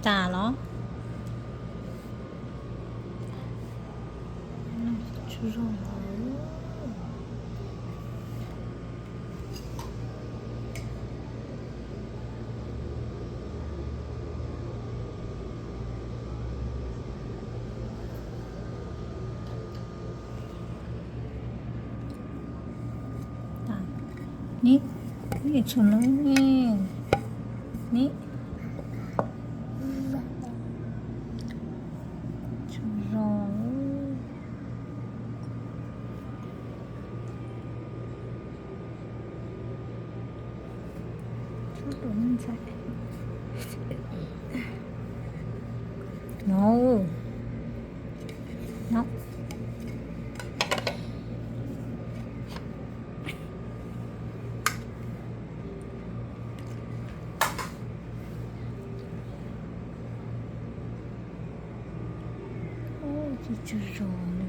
Tas los? Tsis zoo. Ni, ni tshua no ni, ni tshua zoo. No, no. Tsis tshua zoo.